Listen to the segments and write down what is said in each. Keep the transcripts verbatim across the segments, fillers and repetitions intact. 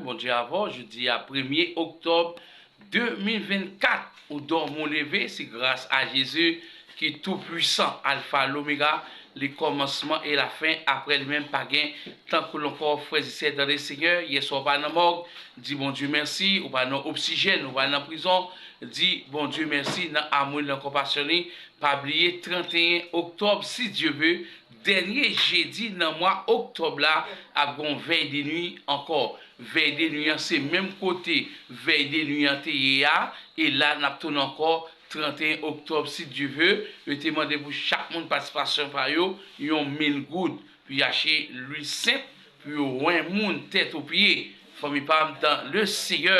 Bondye avè w, jodi a premye oktòb de mil vennkat, ou dòmi ou leve, se gras a Jezi ki tou pwisan, Alfa, Lomega, le kòmansman e la fen, aprè li menm pa gen tankou l ankò, frè e sè dan le Senyè, yèswa w pa nan mòg, di Bondye mèsi, ou pa nan oksijèn, ou pa nan prizon, di Bondye mèsi nan amou li, nan konpasyon li, pa bliye tranteyen oktòb, si Dye ve, dènye jedi nan mwa oktòb la, ap gen yon vèy de nwi ankò. Vèy de nwi an se menm kote vèy de nwi an te ye a, e la n ap tounen ankò tranteyen oktòb, si Dye ve. Yo te mande pou chak moun patisipasyon pa yo, yon mil goud, pou y achte lwil sent, pou yo wen moun tèt o pye. Fanmi pa m dan le Seyè,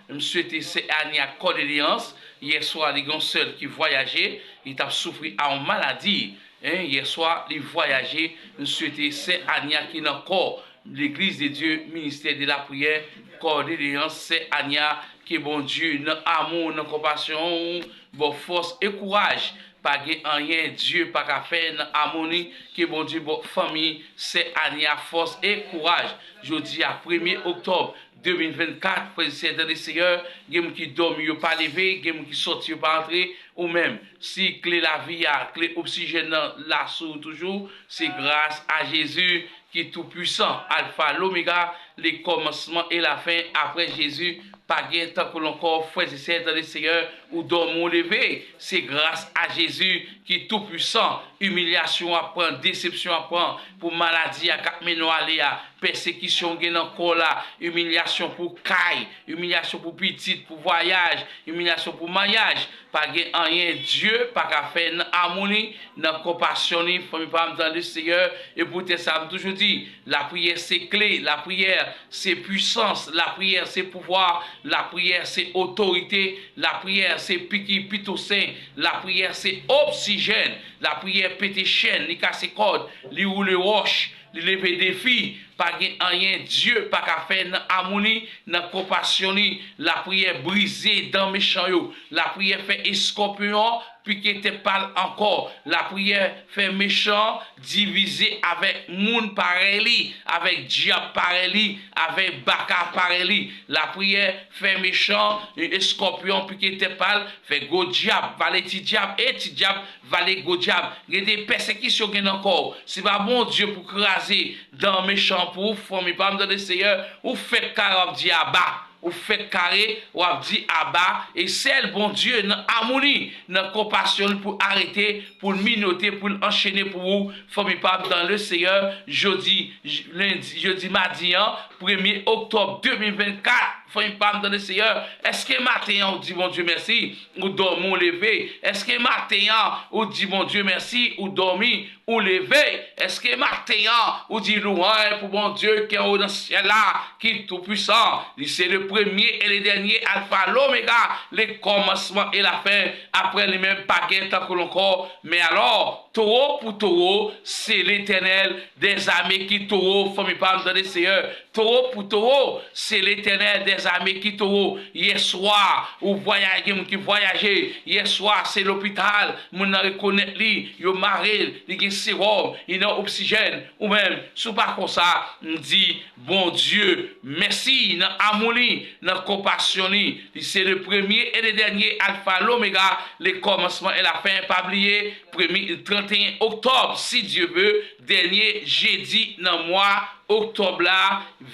m swete sè Ania Kòdeleyans, yèswa li gen yon sè l ki vwayaje, li t ap soufri a yon maladi. En, yèswa li vwayaje, m swete sè Ania ki nan kò Legliz de Dye, Ministè de la Priyè, Kòdeleyans, sè Ania, ke Bondye nan amou, nan konpasyon w, ba w fòs e kouraj. Pa gen anyen Dye pa ka fè nan amou li, ke Bondye ba w fanmi, sè Ania, fòs e kouraj. Jodi a premye oktòb de mil vennkat, frè e sè dan le Seyè, gen moun ki dòmi yo pa leve, gen moun ki sòti yo pa antre, ou menm, si kle lavi a, kle oksijèn nan la sou ou toujou, se gras a Jezi ki tou pwisan, Alfa, Lomega, le kòmansman e la fen, aprè Jezi, pa gen tankou l ankò, frè e sè dan le Seyè, ou dòmi ou leve, se gras a Jezi ki tou pwisan, imilyasyon w ap pran, desepsyon w ap pran, pou maladi a k ap mennen w ale a, pèsekisyon w gen nan kò w la, imilyasyon pou kay, imilyasyon pou pitit, pou vwayaj, imilyasyon pou maryaj, pa gen anyen Dye pa ka fè nan amou li, nan konpasyon li, fanmi pa m dan le Seyè, e poutèt sa m toujou di, lapriyè se kle, lapriyè se pwisans, lapriyè se pouvwa, lapriyè se otorite, lapriyè se piki pitosen, lapriyè se oksijèn, lapriyè pete chèn, li kase kòd, li woule wòch, li leve defi, pa gen anyen Dye pa ka fè nan amou li, nan konpasyon li, lapriyè brize dan mechan yo, lapriyè fè eskòpyon an pike tèt pa l ankò, lapriyè fè mechan an divize avèk moun parèy li, avèk dyab parèy li, avèk baka parèy li, lapriyè fè mechan an, eskòpyon an pike tèt pa l, fè gwo dyab vale ti dyab, e ti dyab vale gwo dyab. Gen de pèsekisyon gen nan kò w. Se pa Bondye pou kraze dan mechan pou ou, fanmi pa m dan le Seyè, ou fèk kare w ap di aba. Ou fèk kare, w ap di aba, e sèl Bondye nan amou li, nan konpasyon li pou arete, pou l minote, pou l anchene pou ou, fanmi pa m dan le Seyè, jodi, j-, lendi, jodi madi an, premye oktòb de mil vennkat, fanmi pa m dan le Seyè, èske maten an ou di Bondye mèsi, ou dòmi ou leve? Èske maten an ou di Bondye mèsi, ou dòmi, ou leve? Èske maten an ou di lwanj pou Bondye ki anwo nan syèl la, ki tou pwisan? Li se le premye e le dènye, Alfa, Lomega, le kòmansman e la fen. Aprè li menm pa gen tankou l ankò. Men alò, towo pou towo, se Letènèl dèzame ki towo, fanmi pa m dan le Seyè. Towo pou towo, se Letènèl dèzame ki towo. Yèswa, ou vwayaje, gen moun ki vwayaje. Yèswa, se lopital, moun nan rekonèt li, yo mare l, li gen sewòm, li nan oksijèn. Ou menm, si w pa konsa, m di Bondye mèsi nan amou li, nan konpasyon li. Li se le premye e le dènye, Alfa, Lomega, le kòmansman e la fen. Pa bliye, premye, tranteyen oktòb, si Dye ve, dènye jedi nan mwa oktòb la,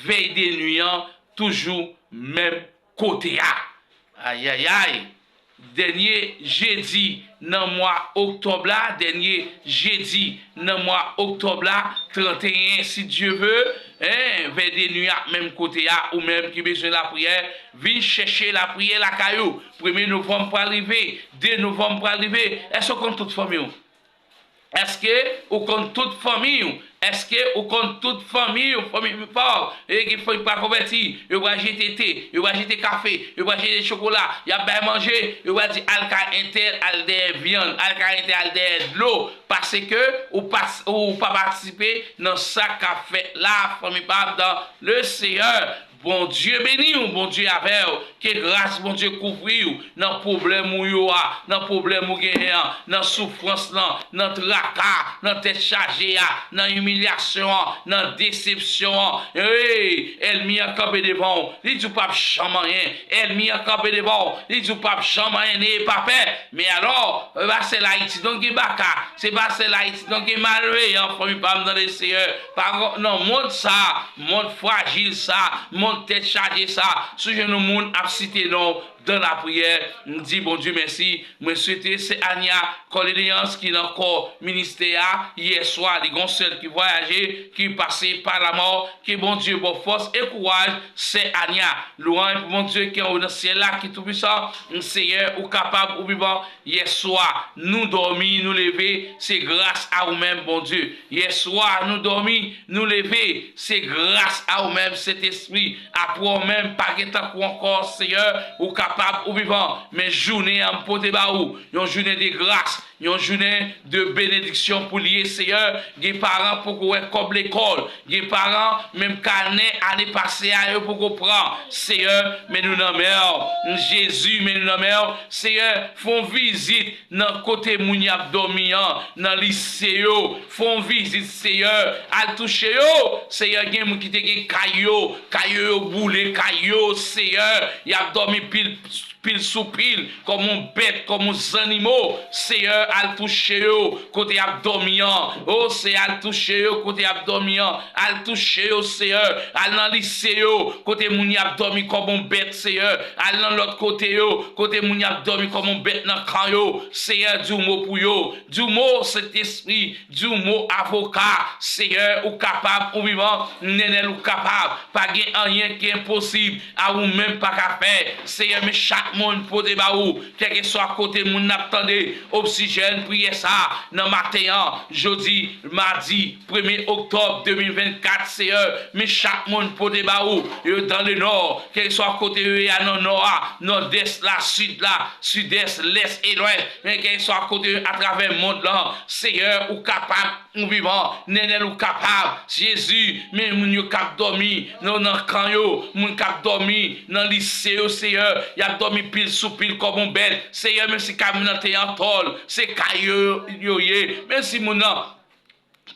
vèy de nwi an, toujou menm kote a. Ayayay! Dènye jedi nan mwa oktòb la, dènye jedi nan mwa oktòb la, tranteyen, si Dye ve, en, vèy de nwi a, menm kote a, ou menm ki bezwen lapriyè, vin chèche lapriyè lakay ou. Premye novanm pral rive, de novanm pral rive. Èske w konn tout fanmi w? Èske ou konn tout fanmi w? Èske ou konn tout fanmi w? Fanmi pa w, e gen fanmi pa konvèti, yo pral jete te, yo pral jete kafe, yo pral jete chokola, y ap bay manje, yo pral di al kay entèl, al dèyè vyann, al kay entèl, al dèyè dlo, paske ou pa, ou pa patisipe nan sa k ap fèt la, fanmi pa m dan le Seyè. Bondye beni w, Bondye avè w. Ke gras Bondye kouvri w nan pwoblèm ou yo a, nan pwoblèm ou genyen an, nan soufrans lan, nan traka, nan tèt chaje a, nan imilyasyon an, nan desepsyon an. Hey, ènmi an kanpe devan w. Li di w p ap janm anyen. Ènmi an kanpe devan w. Li di w p ap janm anyen. Neye pa pè. Men alò, e pa sèl Ayiti non gen baka. Se pa sèl Ayiti non gen malveyan, fanmi pa m nan le Seyè. Pa nan mond sa, mond frajil sa, mond tèt chaje sa, si w jwenn yon moun ap site non w dan lapriyè, m di Bondye mèsi. Mwen swete sè Ania Cornelius ki nan kò ministè a, yè swa, li gon sè l ki vwayaje, ki pase pa lamò, ke Bondye ba w fòs e kouraj, sè Ania. Lwanj pou Bondye ki anwo nan syèl la, ki toupwisan. Seyè, ou kapab, ou vivan. Yè swa, nou dòmi, nou leve, se gras a ou menm, Bondye. Yè swa, nou dòmi, nou leve, se gras a ou menm, Sentespri. Apa w menm, pa gen tankou ankò, Seyè, ou kapab, ou vivan. Men jounen an, m pote ba ou, yon jounen de gras, yon jounen de benediksyon pou l ye, Seyè. Gen paran poko wè kòb lekòl, gen paran menm kanè ane pase a yo poko pran, Seyè, men nou nan men w. Jezi, men nou nan men w. Seyè, fè yon vizit nan kote moun y ap dòmi an, nan lise yo. Fè yon vizit, Seyè, al touche yo. Seyè, gen moun ki te gen kay yo, kay yo, yo boule kay yo, Seyè, y ap dòmi pil pil sou pil, kòm yon bèt, kòm yon zannimo. Seyè, al touche yo kote y ap dòmi an. O Seyè, al touche yo kote y ap dòmi an. Al touche yo, Seyè. Al nan lise yo kote moun y ap dòmi kòm yon bèt, Seyè. Al nan lòt kote yo kote moun y ap dòmi kòm yon bèt nan kan yo. Seyè, di yon mo pou yo. Di yon mo, Sentespri. Di yon mo, avoka. Seyè, ou kapab, ou vivan. Nenel, ou kapab. Pa gen anyen ki enposib a ou menm pa ka fè. Seyè, men chak moun pote ba ou, kèlkeswa kote moun nan ap tande oksijèn priyè sa a nan maten an, jodi, madi premye oktòb de mil vennkat, Seyè, men chak moun pote ba ou, yo dans le nord, kèlkeswa kote yo ye a nan nò a, nòdès la, sid la, sidès, lès e lwès, men kèlkeswa kote yo atravè mond lan, Seyè, ou kapab, ou vivan, Nenel, ou kapab. Jezi, men moun yo k ap dòmi nan, nan kan yo, moun k ap dòmi nan lise yo, Seyè, y ap dòmi pil sou pil kòm yon bèt. Seyè, menm si kay moun nan te an tòl, se kay yo, yo ye. Menm si moun nan,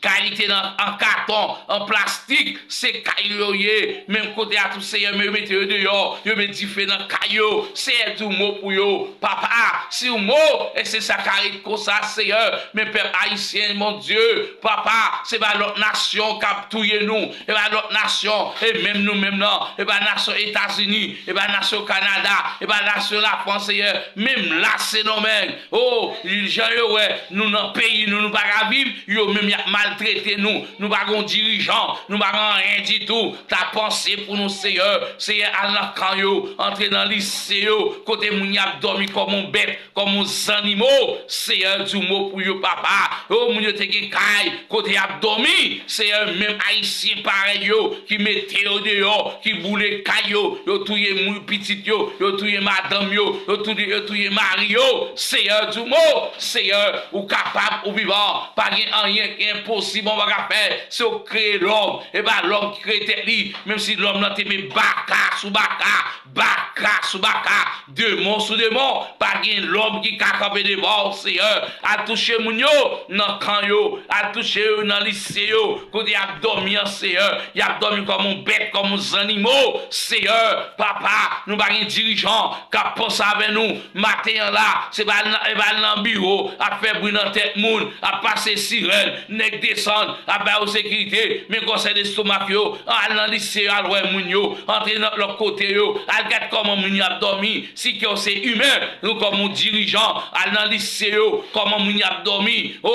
kay li te nan, an katon, an plastik, se kay yo ye. Menm kote a tou, Seyè, men yo mete yo deyò, yo met dife nan kay yo. Seyè, di yon mo pou yo. Papa, si yon mo, e se sa ka ret konsa, Seyè. Men pèp ayisyen, Bondye, papa, se pa lòt nasyon k ap touye nou. E pa lòt nasyon, e menm nou menm nan. E pa nasyon Etazini, e pa nasyon Kanada, e pa nasyon Lafrans, Seyè. Menm la, Sendomeng. O, jan yo wè nou nan peyi nou, nou pa ka viv, yo menm y ap maltrete nou. Nou pa gon dirijan, nou pa gen anyen ditou. Ta panse pou nou, Seyè. Seyè, al nan kan yo, antre nan lise yo, kote moun y ap dòmi kòm yon bèt, kòm yon zannimo. Seyè, di yon mo pou yo, papa. O, moun yo te gen kay, kote y ap dòmi. Seyè, menm ayisyen parèy yo, ki mete yo deyò, ki boule kay yo, yo touye moun, pitit yo, yo touye madanm yo, yo touye, yo touye mari yo. Seyè, di yon mo. Seyè, ou kapab, ou vivan. Pa gen anyen ki enposib, ou pa ka fè. Se ou k kreye lòm, e pa lòm ki kreye tèt li. Menm si lòm nan te met baka sou baka, baka sou baka, demon sou demon, pa gen lòm ki ka kanpe devan w, Seyè. Al touche moun yo nan kan yo, al touche yo nan lise yo, kote y ap dòmi an, Seyè. Y ap dòmi kòm yon bèt, kòm yon zannimo, Seyè. Papa, nou pa gen dirijan k ap panse avè nou. Maten an la, se pa al nan, e pa al nan biwo, ap fè bri nan tèt moun, ap pase sirèn, nèg desann, ap ba yo sekirite, men gwosè lestomak yo, al nan lise yo, al wè moun yo, antre nan lòt kote yo, al gad kòman moun yo ap dòmi, si ke w se imen, nou kòm yon dirijan, al nan lise yo, kòman moun yo ap dòmi, o,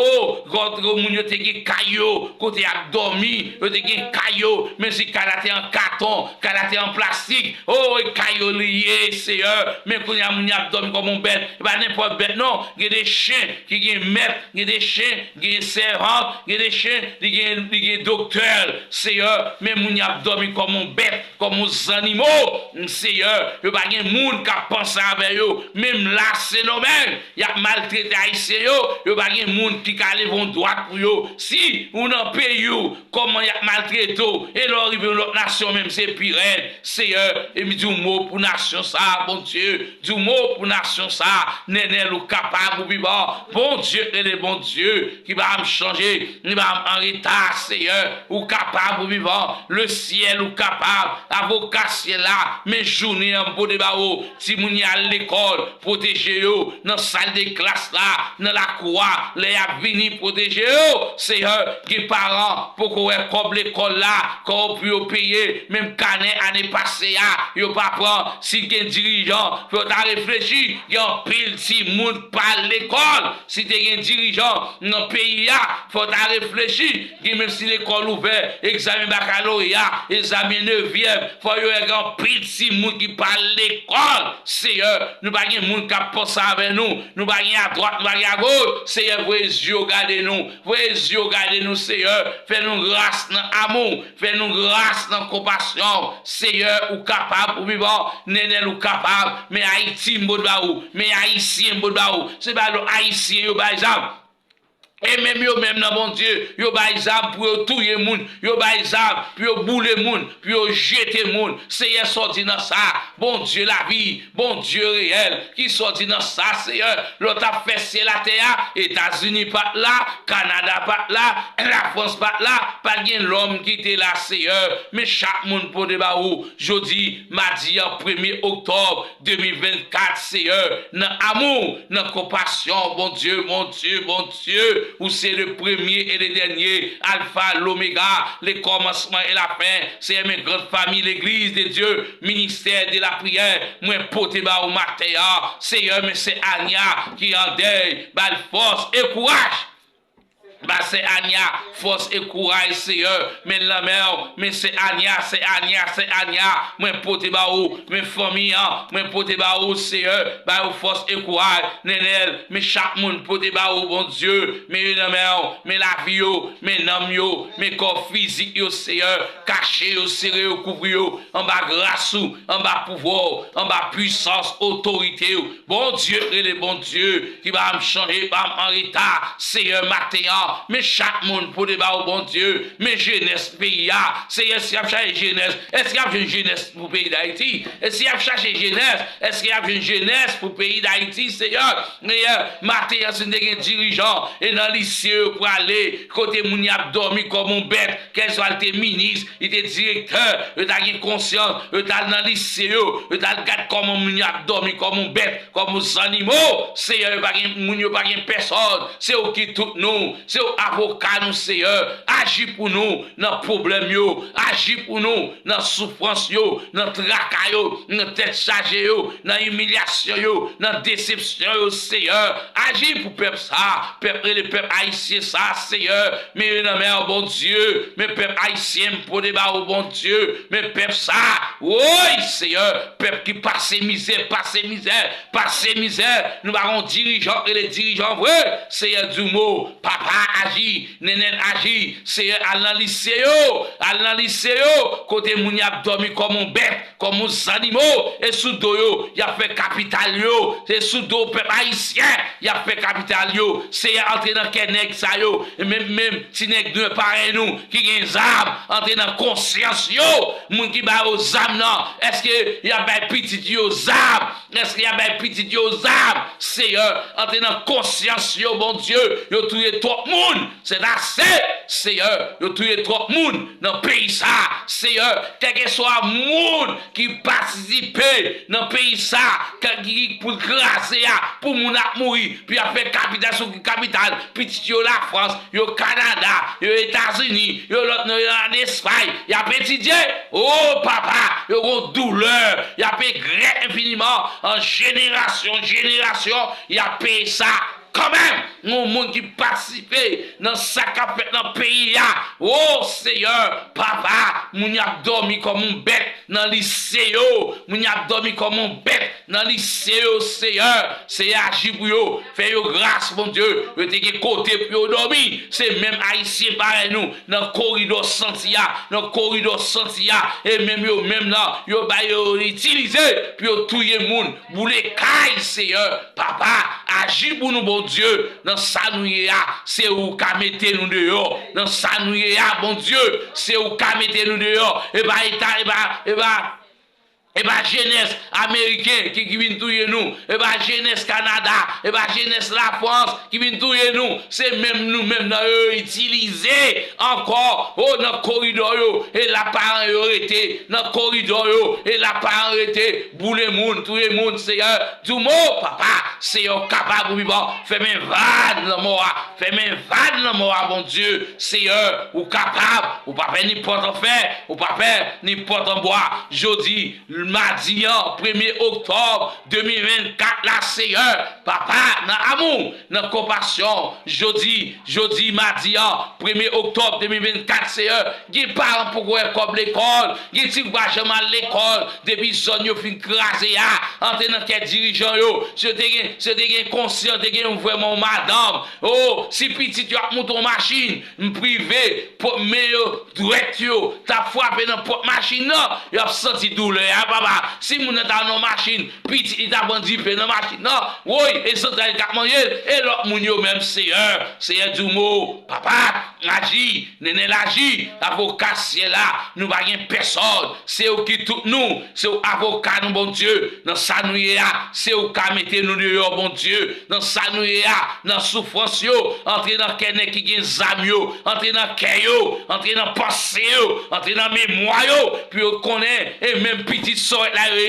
gòt moun yo te gen kay yo, kote y ap dòmi, yo te gen kay yo, menm si kay la te an katon, kay la te an plastik, o, e kay yo li ye, Seyè, men kounye a moun yo ap dòmi kòm yon bèt, e pa nenpòt bèt non, gen de chen ki gen mèt, gen de chen, gen sèvant, gen de chen, li gen, li gen doktè l, Seyè, men moun yo ap dòmi kòm yon bèt, kòm yon zannimo, Seyè, yo pa gen moun k ap panse avè yo. Menm la, Sendomeng, y ap maltrete Ayisyen yo, yo pa gen moun ki ka leve yon dwat pou yo. Si ou nan peyi w, kòman y ap maltrete w, e lè w rive yon lòt nasyon menm, se pi rèd. Seyè, e m di yon mo pou nasyon sa a, Bondye, di yon mo pou nasyon sa a. Nenel, ou kapab, ou vivan. Bondye rele Bondye, ki pa janm chanje, li pa janm an reta, Seyè, ou kapab, ou vivan. Lesyèl, ou kapab. Avoka syèl la, men jounen an m pote ba ou. Timoun y al lekòl, pwoteje yo. Nan sal de klas la, nan lakou a, lè y ap vini, pwoteje yo. Seyè, gen paran poko wè kòb lekòl la, kòb pou yo peye, menm kanè ane pase a, yo pa pran. Si gen dirijan, fò ta reflechi, gen anpil timoun k pa al lekòl. Si te gen dirijan nan peyi a, fò ta reflechi, gen menm si lekòl ouvè, egzamen bakaloreya, egzamen nevyèm, fò yo wè gen anpil timoun ki pa al lekòl. Seyè, nou pa gen moun k ap panse avè nou, nou pa gen adwat, nou pa gen agoch. Seyè, voye zye w gade nou, voye zye w gade nou, Seyè, fè nou gras nan amou, fè nou gras nan konpasyon. Seyè, ou kapab, ou vivan, Nenel, ou kapab, men Ayiti m pote ba ou, men Ayisyen m pote ba ou. Se pa lòt Ayisyen yo bay zam. E menm yo menm nan, Bondye, yo bay zam pou yo touye moun, yo bay zam pou yo boule moun, pou yo jete moun. Seyè, sa w di nan sa? Bondye lavi, Bondye reyèl, ki sa w di nan sa, Seyè? Lè w t ap fè syèl atè a, Etazini pa t la, Kanada pa t la, Lafrans pa t la, pa t gen lòm ki te la, Seyè. Men chak moun pote ba ou. Jodi, madi an, premye oktòb de mil vennkat, Seyè, nan amou, nan konpasyon, Bondye, Bondye, Bondye, ou se le premye e le dènye, Alfa, Lomega, le kòmansman e la fen. Seyè, men grann fanmi legliz de Dye, ministè de la priyè, mwen pote ba ou maten an. Seyè, men sè Ania ki an dèy, ba l fòs e kouraj. Ba sè Ania fòs e kouraj, Seyè. Men lanmè w, men sè Ania, sè Ania, sè Ania. Mwen pote ba ou, men fanmi an, mwen pote ba ou, Seyè. Ba yo fòs e kouraj. Nenel, men chak moun pote ba ou, Bondye. Men yo nan men w, men lavi yo, men nanm yo, men kò fizik yo, Seyè. Kache yo, sere yo, kouvri yo anba gras ou, anba pouvwa w, anba pwisans otorite w. Bondye rele Bondye, ki pa janm chanje, pa janm an reta. Seyè, maten an, men chak moun pote ba ou, Bondye, men jenès peyi a. Seyè, si y ap chache jenès, èske y ap jwenn jenès pou peyi Dayiti? E si y ap chache jenès, èske y ap jwenn jenès pou peyi Dayiti, Seyè? Seyè, maten an, si n te gen dirijan, e nan lise yo prale, kote moun y ap dòmi kòm yon bèt, kèlswa l te minis, li te direktè, yo ta gen konsyans, yo t al nan lise yo, yo t al gad kòman moun yo ap dòmi kòm yon bèt, kòm yon zannimo. Seyè, yo pa gen moun, yo pa gen pèsòn. Se ou ki tout nou, se ou avoka nou, Seyè. Aji pou nou nan pwoblèm yo, aji pou nou nan soufrans yo, nan traka yo, nan tèt chaje yo, nan imilyasyon yo, nan desepsyon yo, Seyè. Aji pou pèp sa, pèp rele pèp ayisyen sa, Seyè. Men yo nan men w, Bondye. Men pèp ayisyen, m pote ba ou, Bondye. Men pèp sa, woy, Seyè, pèp ki pase mizè, pase mizè, pase mizè. Nou pa gon dirijan k rele dirijan vre. Seyè, di mo, papa, aji, Nenel, aji. Seyè, al nan lise yo, al nan lise yo, kote moun y ap dòmi kòm yon bèt, kòm yon zannimo, e sou do yo y ap fè kapital yo, e sou do pèp ayisyen y ap fè kapital yo. Seyè, antre nan kè nèg sa yo, e menm, menm ti nèg nwè parèy nou ki gen zam, antre nan konsyans yo. Moun ki ba yo zam nan, èske y ap bay pitit yo zam? Èske y ap bay pitit yo zam? Seyè, antre nan konsyans yo, Bondye, yo touye twòp moun. Sètase, Seyè, yo touye twòp moun nan peyi sa. Seyè, kèlkeswa moun ki patisipe nan peyi sa, ki, ki pou kraze a, pou moun ap mouri, pou y ap fè kapital sou kapital, pitit yo Lafrans, yo Kanada, yo Etazini, yo lòt, yo an Espay, y ap etidye. O papa, yo gon doulè, y ap egrè enfiniman, an jenerasyon, jenerasyon, y ap peye sa. Kanmenm, yon moun ki patisipe nan sa k ap fèt nan peyi a. O Seyè, papa, moun y ap dòmi kòm yon bèt nan lise yo, moun y ap dòmi kòm yon bèt nan lise yo, Seyè, Seyè, aji pou yo, fè yo gras, Bondye, yo te gen kote pou yo dòmi, se menm Ayisyen parèy nou, nan koridò santi a, nan koridò santi a, e menm yo menm nan, yo ba yo itilize pou yo touye moun, boule kay, Seyè, Papa, aji pou nou, Bondye, nan sa nou ye a, se ou ka mete nou deyò, nan sa nou ye a, Bondye, se ou ka mete nou deyò, e pa eta, e pa, e pa, e pa jenès ameriken ki, ki vin touye nou, e pa jenès Kanada, e pa jenès Lafrans ki vin touye nou, se menm nou menm nan yo itilize ankò, o, nan koridò yo, e la paran yo rete, nan koridò yo, e la paran rete, boule moun, touye moun, Seyè, di w mo, Papa, Seyè, ou kapab, ou vivan, fèmen vag lanmò a, fèmen vag lanmò a, Bondye, Seyè, ou kapab, ou pa pè nenpòt an fè, ou pa pè nenpòt an bwa, jodi, madi an, premye oktòb de mil vennkat la, Seyè, Papa, nan amou, nan konpasyon, jodi, jodi, madi an, premye oktòb de mil vennkat, Seyè, gen paran poko wè kòb lekòl, gen timoun pa janm al lekòl, depi zòn yo fin kraze a, antre nan kè dirijan yo, si yo te gen, si yo te gen konsyans, te gen vrèman yon madanm, o, si pitit yo ap moute yon machin, m prive, po-, men yo, dwèt yo, t ap frape nan pòt machin nan, y ap santi doulè a, papa. Si moun nan ta nan machin, pitit li ta pran dife nan machin nan, woy, e zantray li k ap manje l, e lòt moun yo menm, Seyè, Seyè di w mo, papa, aji, Nènèl aji, avoka syèl la, nou pa gen pèsòn, se ou ki tout nou, se ou avoka nou, Bondye, nan sa nou ye a, se ou ka mete nou deyò, Bondye, nan sa nou ye a, nan soufrans yo, antre nan kè nèg ki gen zam yo, antre nan kè yo, antre nan panse yo, antre nan memwa yo, pou yo konnen, e menm pitit sòrèt la yo,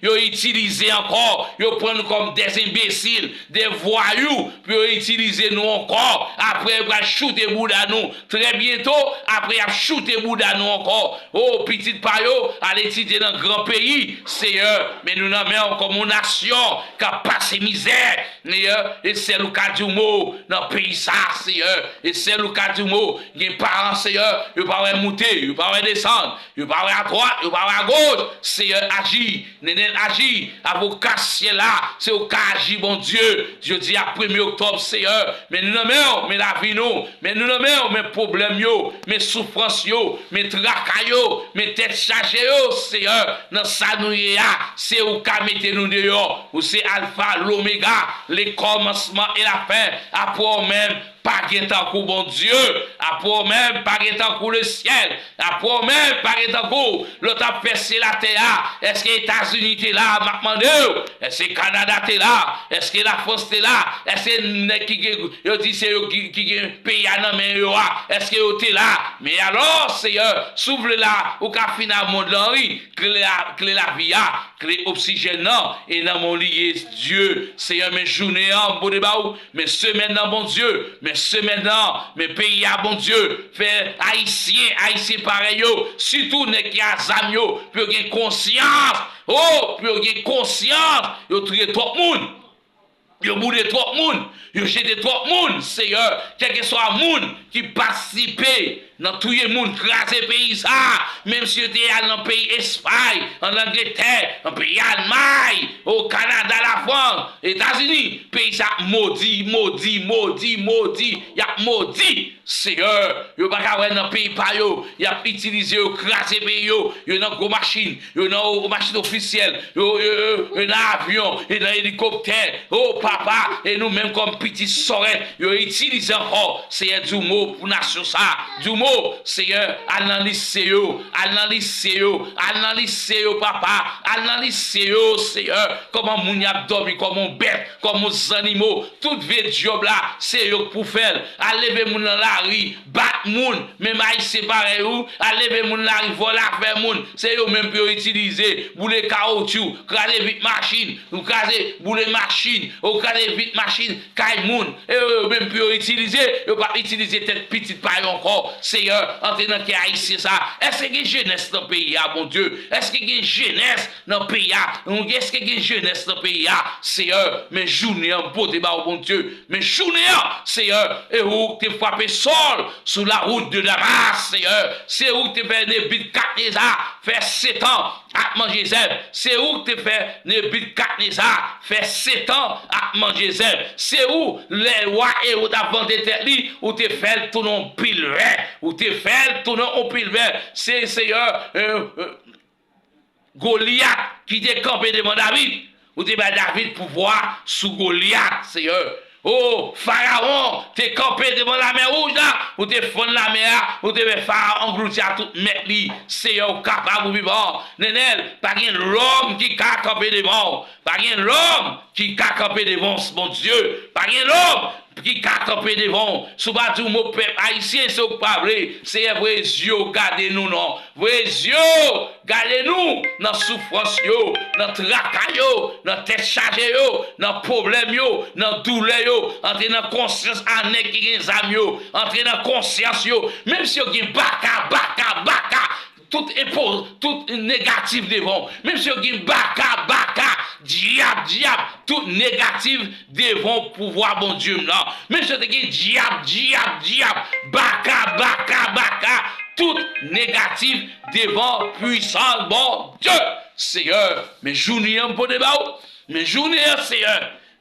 yo itilize ankò, yo pran nou kòm dè enbesil, dè vwayou, pou yo itilize nou ankò, apre yo pral choute bouda nou, trè byento, apre y ap choute bouda nou ankò, o, pitit pa yo, al etidye nan gran peyi, Seyè, men nou nan men w kòm yon nasyon k ap pase mizè, Seyè, e sèl ou ka di yon mo nan peyi sa, Seyè, e sèl ou ka di yon mo, gen paran, Seyè, yo pa wè moute, yo pa wè desann, yo pa wè adwat, yo pa wè agoch, Seyè, aji, Nènèl aji, avoka syèl la, se ou ka aji, Bondye, jodi a premye oktòb, Seyè, men nou nan men w, men lavi nou, men nou nan men w, men pwoblèm yo, men soufrans yo, men traka yo, men tèt chaje yo, Seyè, nan sa nou ye a, se ou ka mete nou deyò, ou se Alfa, Lomega, le kòmansman e la fen, apre w menm, pa gen tankou Bondye, apre w menm, pa gen tankou lesyèl, apre w menm, pa gen tankou lè w t ap fè syèl atè a, èske Etazini te la? M ap mande w, èske Kanada te la? Èske Lafrans te la? Èske nèg ki gen, yo di se yo ki, ki gen peyi a nan men yo a, èske yo te la? Men alò, Seyè, si w vle la, ou ka fin a mond lan, wi, kle a, kle lavi a, kle oksijèn nan, e nan men w li ye, Dye, Seyè, men jounen an, m pote ba ou, men semèn nan, Bondye, men semèn nan, men peyi a, Bondye, fè Ayisyen, Ayisyen parèy yo, sitou nèg ki a zam yo, pou yo gen konsyans, o, pou yo gen konsyans, yo touye twòp moun, yo boule twòp moun, yo jete twòp moun, Seyè, kèlkeswa moun ki patisipe nan touye moun, kraze peyi sa, menm si yo te al nan peyi Espay, ann Angletè, nan peyi Almay, o Kanada, Lafrans, Etazini, peyi sa ap modi, modi, modi, modi, y ap modi, Seyè, yo pa ka wè nan peyi pa yo, y ap itilize yo, kraze peyi yo, yo nan gwo machin, yo nan o-, machin ofisyèl, yo, yo, yo, yo nan avyon, yo nan elikoptè, o Papa, e nou menm kòm pitit sòrèt, yo itilize ankò, Seyè, di yon mo pou nasyon sa, di yon mo, Seyè, al nan lise yo, al nan lise yo, al nan lise yo, Papa, al nan lise yo, Seyè, kòman moun y ap dòmi kòm yon bèt, kòm yon zannimo, tout vye djòb la, se yo k pou fè l, al leve moun nan lari, bat moun, menm Ayisyen parèy ou, al leve moun lari, vòlè afè moun, se yo menm pou yo itilize, boule kawotchou, kraze vit machin, ou kraze, boule machin, ou kraze vit machin, kay moun, e yo, yo menm pou yo itilize, yo p ap itilize tèt pitit pa yo ankò. Seyè, antre nan kè Ayisyen sa. Èske gen jenès nan peyi a, Bondye? Èske gen jenès nan peyi a? Èske gen jenès nan peyi a? Seyè, men jounen an, m pote ba ou, Bondye. Men jounen an, Seyè, e ou k te frape Sòl sou la wout de Damas, Seyè. Se ou k te fè Nebikadneza fè setan ap manje zèb. Se ou ki te fè Nebikadneza fè setan ap manje zèb. Se ou, lè wa Ewòd ap vante tèt li, ou te fè l tounen yon pil vè. Ou te fè l tounen yon pil vè. Se Seyè, euh, euh, Golyat ki te kanpe devan David. Ou te bay David pouvwa sou Golyat, Seyè. O, Farawon te kanpe devan Lamè Wouj la, ou te fann lamè a, ou te fè Farawon anglouti ak tout mèt li. Seyè, ou kapab, ou vivan. Nenel, pa gen lòm ki ka kanpe devan w. Pa gen lòm ki ka kanpe devan w, Bondye. Pa gen lòm ki ka kanpe devan w. Si w pa di yon mo, pèp ayisyen, se w k pa vle. Seyè, voye zye w gade nou non. Voye zye w gade nou nan soufrans yo, nan traka yo, nan tèt chaje yo, nan pwoblèm yo, nan doulè yo. Antre nan konsyans a nèg ki gen zam yo. Antre nan konsyans yo. Menm si yo gen baka, baka, baka, tout enpo, tout negatif devan w. Menm si yo gen baka, baka, dyab, dyab, tout negatif devan pouvwa Bondye m nan. Menm si yo te gen dyab, dyab, dyab, baka, baka, baka, tout negatif devan pwisans Bondye. Seyè, men jounen an m pote ba ou. Men jounen an, Seyè,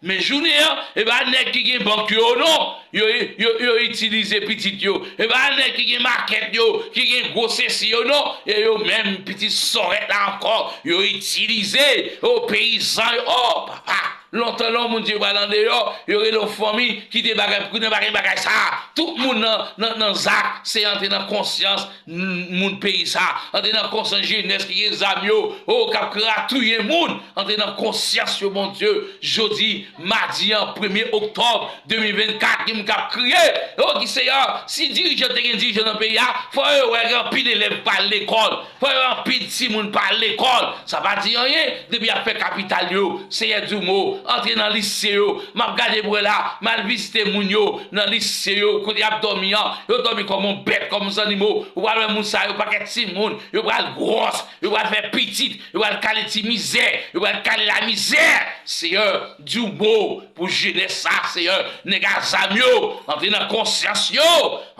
men jounen an, e pa nèg ki gen bank yo non, yo, yo, yo itilize pitit yo. E pa nèg ki gen makèt yo, ki gen gwo sesi yo non, e yo menm pitit sòrèt la ankò, yo itilize, o peyizan yo, o papa. Lontan lè yon moun di yo pral andeyò, yo rele yon fanmi ki te bagay, ki nan bagay, bagay sa. Tout moun nan, nan, nan zak, se antre nan konsyans n-, moun peyi sa. Antre nan konsyans jenès ki gen zam yo, o, k ap gratouye moun. Antre nan konsyans yo, Bondye. Jodi, madi an, premye oktòb de mil vennkat, gen moun k ap kriye. O, ki Seyè, si dirijan te gen dirijan nan peyi a, fò yo wè gen anpil elèv pa al lekòl. Fò yo anpil timoun pa al lekòl. Sa pa di anyen. Depi y ap fè kapital yo, Seyè di w mo, antre nan lise yo. M ap gade pou wè la, m al vizite moun yo nan lise yo, kote y ap dòmi an. Yo dòmi kòm yon bèt, kòm zannimo. Ou pral wè moun sa yo, pakèt timoun, yo pral gwòs, yo pral fè pitit, yo pral kale ti mizè, yo pral kale lamizè. Seyè, di w mo pou jenès sa, Seyè. Nèg a zam yo, antre nan konsyans yo.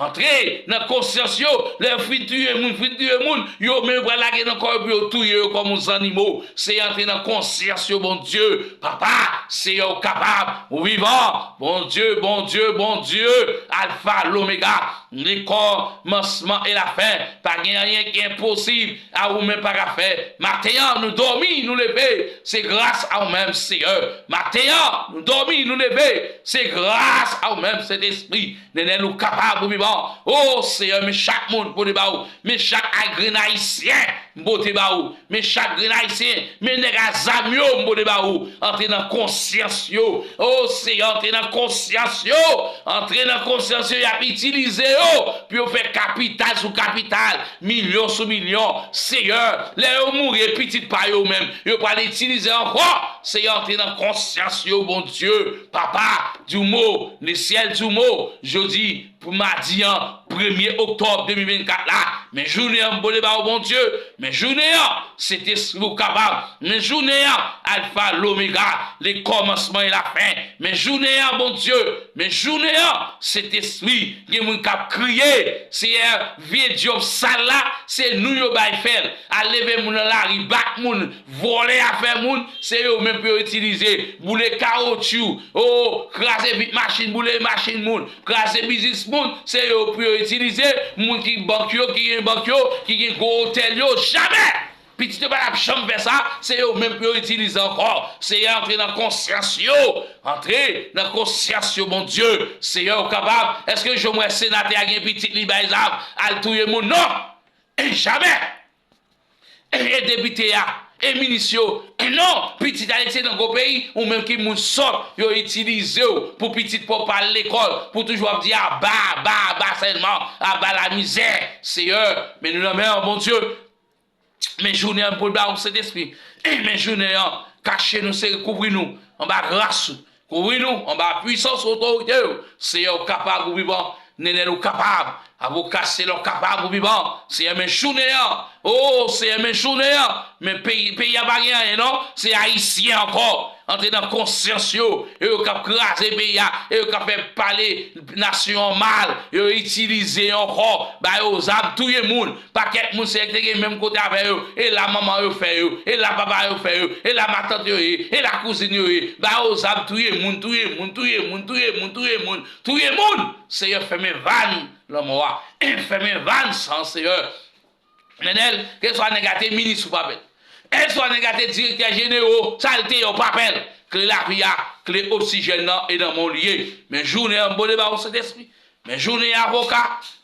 Antre nan konsyans yo. Lè yo fin touye moun, fin touye moun, yo menm yo pral lage nan kò yo pou yo touye yo kòm yon zannimo. Seyè, antre nan konsyans yo, Bondye. Papa, Seyè, ou kapab, ou vivan. Bondye, Bondye, Bondye, Alfa, Lomega, le kòmansman e la fen. Pa gen anyen ki enposib a ou menm pa ka fè. Maten an, nou dòmi, nou leve, se gras a ou menm, Seyè. Maten an, nou dòmi, nou leve, se gras a ou menm, Sentespri. Nenel, ou kapab, ou vivan. O Seyè, men chak moun m pote ba ou. Men chak grenn ayisyen m pote ba ou. Men chak grenn ayisyen, men nèg a zam yo m pote ba ou. Antre nan konsyans yo. O Seyè, antre nan konsyans yo. Antre nan konsyans yo, y ap itilize yo pou yo fè kapital sou kapital, milyon sou milyon. Seyè, lè yo mouri, pitit pa yo menm, yo pral itilize ankò. Seyè, antre nan konsyans yo, Bondye. Papa, di w mo, lesyèl di w mo, jodi, pou madi an, premye oktòb de mil vennkat la. Men jounen an, m pote ba ou, Bondye. Men jounen an, Sentespri, ou kapab. Men jounen an, Alfa, Lomega, le kòmansman e la fen. Men jounen an, Bondye. Men jounen an, Sentespri, gen moun k ap kriye. Seyè, vye djòb sal la, se nou yo bay fè l. Al leve moun nan lari, bat moun, vòlè afè moun, se yo menm pou yo itilize. Boule kawotchou, o, kraze vit machin, boule machin moun, kraze biznis moun, se yo pou yo itilize. Moun ki bank yo, ki gen bank yo, ki gen gwo otèl yo, jamè! Pitit yo pa t ap janm fè sa, se yo menm pou yo itilize ankò. Seyè, antre nan konsyans yo. Antre nan konsyans yo, Bondye. Seyè, ou kapab. Èske jan m wè senatè a gen pitit li bay zam, al touye moun? Non! Jamè! E, e depite a, e minis yo, e non, pitit Ayiti nan gwo peyi, ou menm ki moun sòt, yo itilize w pou pitit pa w pa al lekòl, pou toujou ap di aba, aba, aba sèlman, aba lamizè. Seyè, men nou nan men an, Bondye. Men jounen an pou l ba ou Sentespri. Men jounen an, kache nou, Seyè, kouvri nou anba gras ou. Kouvri nou anba pwisans otorite w. Seyè, ou kapab, ou vivan. Nenel, ou kapab. Avoka Seyè, ou kapab, ou vivan. Seyè, men jounen an. O, Seyè, men jounen an. Men peyi, peyi a pa gen anyen, non. Se Ayisyen ankò. antre nan konsyans yo, e yo k ap kraze peyi a, e yo k ap fè pale nasyon an mal, yo itilize yo ankò, ba yo zam, touye moun. Pakèt moun se te gen menm kote avè yo, e la manman yo fè yo, e la papa yo fè yo, e la matant yo ye, e la kouzin yo ye, ba yo zam, touye moun, touye moun, touye moun, touye moun, touye moun, touye moun. Seyè, fèmen vàn lanmò a, fèmen vàn san, Seyè. Nenel, kèlkeswa nèg la te minis ou pa pè l. Kèlkeswa nèg la te direktè jenero, sa l te ye ou pa pè l. Kle lavi a, kle oksijèn nan e nan men w li ye. Men jounen an, m pote ba ou Sentespri. Men jounen an, avoka.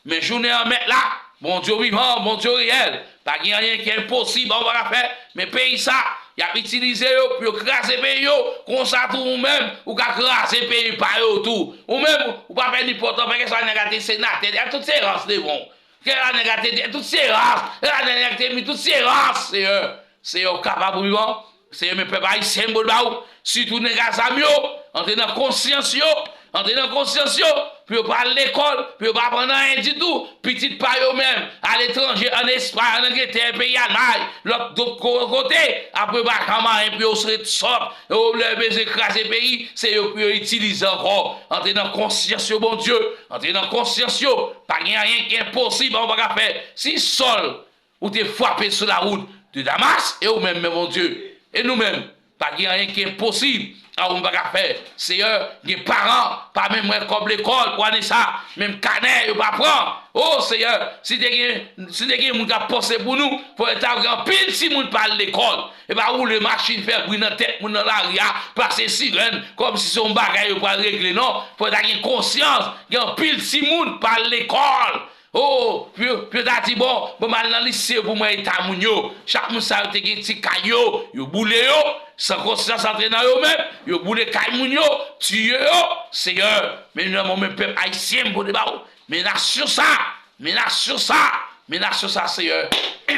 Men jounen an, mèt la. Bondye vivan, Bondye reyèl. Pa gen anyen ki enposib, ou pa ka fè. Men peyi sa, y ap itilize yo pou yo kraze peyi yo. Konsa tou ou menm, ou ka kraze peyi pa yo tou. Ou menm, ou pa fè nenpòt, fè kèlkeswa nèg la te senatè, y ap tout se rans devan w. Kè la nèg la te di tout se ras, kè la nèg la te mi tout se ras, Seyè. Seyè, ou kapab ou vivan. Seyè, men pèp ayisyen, m pote ba ou. Sitou nèg a zam yo, antre nan konsyans yo, antre nan konsyans yo, pou yo pa al lekòl, pou yo pa aprann anyen ditou. Pitit pa yo menm, aletranje, ann Espay, ann Angletè, peyi Almay, lòt, dòt ko-, kote, apre yo pa janm anyen pou yo ret sòt. Yo lè yo bezwen kraze peyi, se yo pou yo itilize ankò. Antre nan konsyans yo, Bondye. Antre nan konsyans yo. Pa gen anyen ki enposib, ou pa ka fè. Si Sòl, ou te frape sou lawout de Damas, e ou menm, men Bondye, e nou menm, pa gen anyen ki enposib, a ou m pa ka fè. Seyè, gen paran, pa menm wè kòb lekòl pou ane sa, menm kanè, yo pa pran. O Seyè, si te gen, si te gen moun k ap panse pou nou, fò yo ta gen anpil timoun pa al lekòl. E pa woule machin, fè bri nan tèt moun nan lari a, pase sirèn, kòmsi se yon bagay yo pral regle, non. Fò yo ta gen konsyans, gen anpil timoun pa al lekòl. O, pou yo, pou yo ta di, bon, bon, m al nan lise pou m wè eta moun yo. Chak moun sa yo te gen ti kay yo, yo boule yo, san konsyans antre nan yo menm, yo boule kay moun yo, tiye yo, Seyè. Men nou nan moman pèp ayisyen m pote ba ou. Men nasyon sa, men nasyon sa, men nasyon sa, Seyè.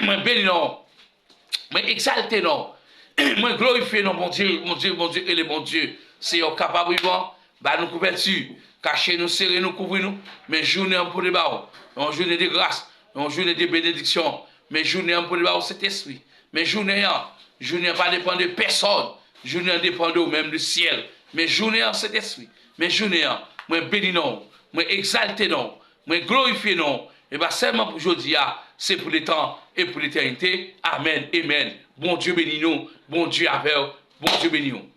Mwen beni non w. Mwen egzalte non w. Mwen glorifye non w, Bondye, Bondye, Bondye, ele Bondye. Seyè, ou kapab, vivan. Ba nou kouvèti. Kache nou, sere nou, kouvri nou. Men jounen an pote ba ou. Yon jounen de gras. Yon jounen de benediksyon. Men jounen an pote ba ou, Sentespri. Men jounen an. Jounen an pa depann de pèsòn. Jounen an depann de ou menm, de syèl. Men jounen an, Sentespri. Men jounen an. Mwen beni non w. Mwen egzalte non w. Mwen glorifye non w. E pa sèlman pou jodi a, se pou letan e pou letènite. Amèn, amèn. Bondye beni nou. Bondye avè w. Bondye beni w.